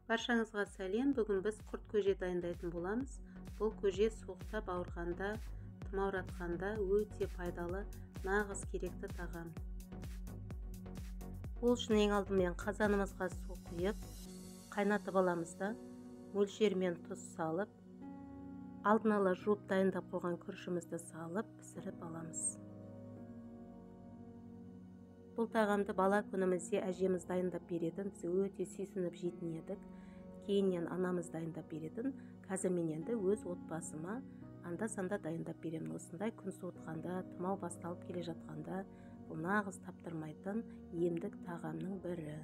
Баршаңызға сәлем. Бүгін біз құрт көже дайындайтын боламыз. Бұл көже суықтап ауырғанда, тұмауратқанда өте пайдалы, нағыз керекті тағам. Ол үшін ең алдымен қазанымызға су құйып, қайнатып аламыз да, мөлшерімен тұз салып, алдын ала жуып дайындап қойған күрішімізді салып, пісіріп аламыз. Бұл тағамды бала күнімізде әжеміз дайындап беретін, біз өте сүйсініп жейтін едік. Кейіннен анамыз дайындап беретін. Қазір мен енді өз отбасыма анда-санда дайындап беремін. Осындай күн суытқанда, тұмау басталып келе жатқанда бұл нағыз таптырмайтын емдік тағамның бірі.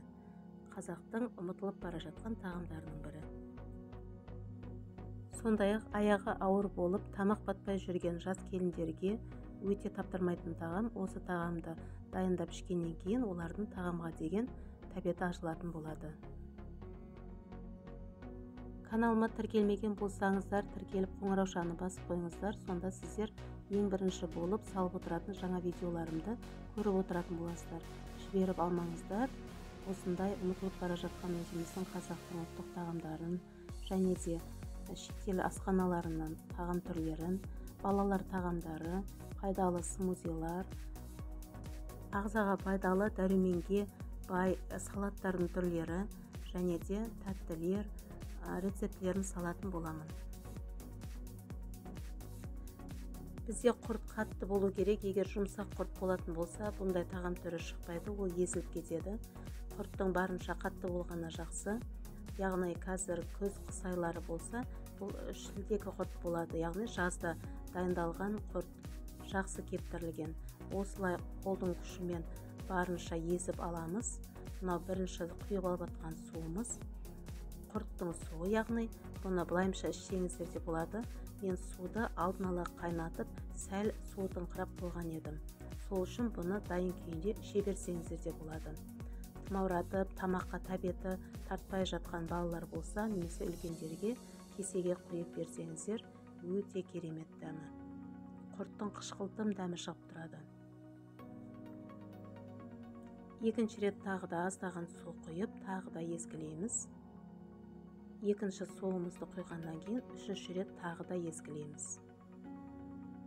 Қазақтың ұмытылып бара жатқан тағамдарының бірі. Сондай-ақ аяғы ауыр болып, тамақ батпай жүрген жас келіндерге өте таптырмайтын тағам. Осы тағамды дайындап ішкеннен кейін олардың тағамға деген тәбеті ашылатын болады. Каналыма тіркелмеген болсаңыздар, тіркеліп қоңыраушаны басып қойыңыздар. Сонда сіздер ең бірінші болып салып отыратын жаңа видеоларымды көріп отыратын боласыздар. Жіберіп алмаңыздар. Осындай ұмытылып бара жатқан өзіміздің қазақтың ұлттық тағамдарын және де шетел асханаларынан тағам түрлерін, балалар тағамдары, пайдалы смузилар, ағзаға пайдалы дәруменге бай салаттардың түрлері және де тәттілер рецептілерін салатын боламын. Бізде құрт қатты болу керек. Егер жұмсақ құрт болатын болса, бұндай тағам түрі шықпайды, ол езіліп кетеді. Құрттың барынша қатты болғаны жақсы. Яғни қазір күз қыс айлары болса, бұл шілдегі құрт болады, яғни жазда дайындалған құрт жақсы кептірілген. Осылай қолдың күшімен барынша езіп аламыз. Мынау бірінші құйып алып атқан суымыз, құрттың суы, яғни бұны былайымша ішсеңіздер де болады. Мен суды алдын ала қайнатып, сәл суытыңқырап қойған едім. Сол үшін бұны дайын күйінде іше берсеңіздер де болады. Тұмауратып, тамаққа тәбеті тартпай жатқан балалар болса, немесе үлкендерге кесеге құйып берсеңіздер, өте керемет дәмі. Құрттың қышқылтым дәмі шығып тұрады. Екінші рет тағы да аздаған су құйып, тағы да езгілейміз. Екінші суымызды құйғаннан кейін үшінші рет тағы да езгілейміз.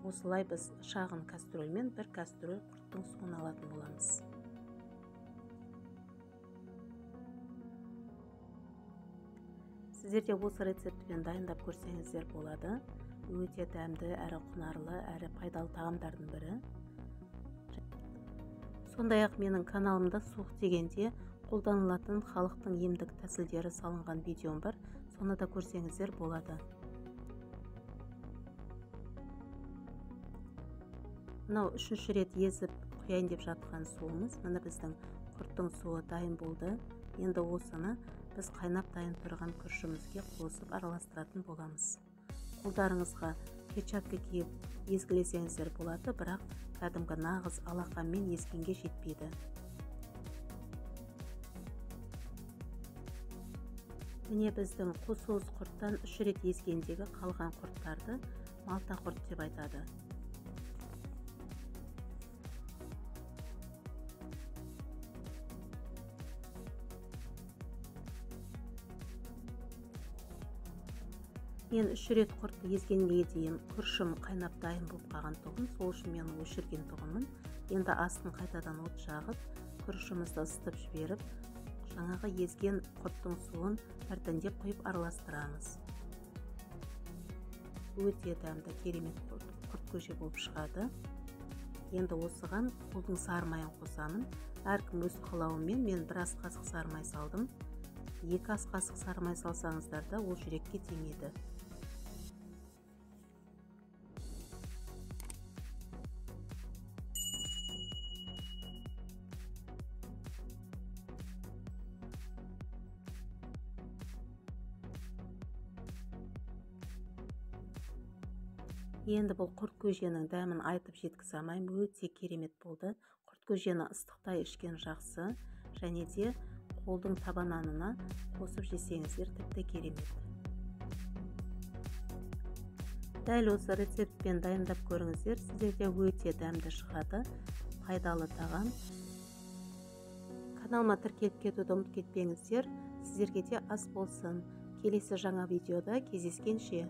Осылай біз шағын кастрюльмен бір кастрюль құрттың суын алатын боламыз. Сіздер де осы рецептпен дайындап көрсеңіздер болады. Өте дәмді, әрі құнарлы, әрі пайдалы тағамдардың бірі. Сондай-ақ менің каналымда суық дегенде қолданылатын халықтың емдік тәсілдері салынған видеом бар. Соны да көрсеңіздер болады. Мынау үшінші рет езіп құяйын деп жатқан суымыз. Міне біздің құрттың суы дайын болды. Енді осыны біз қайнап дайын тұрған күрішімізге қосып араластыратын боламыз. Қолдарыңызға перчатка киіп езгілесеңіздер болады, бірақ кәдімгі нағыз алақанмен езгенге жетпейді. Міне біздің қос уыс құрттан үш рет езгендегі қалған құрттарды малта құрт деп айтады. Мен үш рет құртты езгенге дейін күрішім қайнап дайын болып қалған тұғын, сол үшін мен өшірген тұғынмын. Енді астын қайтадан от жағып, күрішімізді ысытып жіберіп, жаңағы езген құрттың суын біртіндеп құйып араластырамыз. Өте дәмді, керемет құрт көже болып шығады. Енді осыған қолдың сары майын қосамын. Әркім өз қалауымен, мен бір ас қасық сары май салдым. 2 ас қасық сары май салсаңыздар да ол жүрекке тимейді. Енді бұл құрт көженің дәмін айтып жеткізе алмаймын, өте керемет болды. Құрт көжені ыстықтай ішкен жақсы, және де қолдың табананына қосып жесеңіздер тіпті керемет. Дәл осы рецептпен дайындап көріңіздер, сіздерде өте дәмді шығады, пайдалы тағам. Каналыма тіркеліп кетуді ұмытып кетпеңіздер. Сіздерге де ас болсын. Келесі жаңа видеода кездескенше.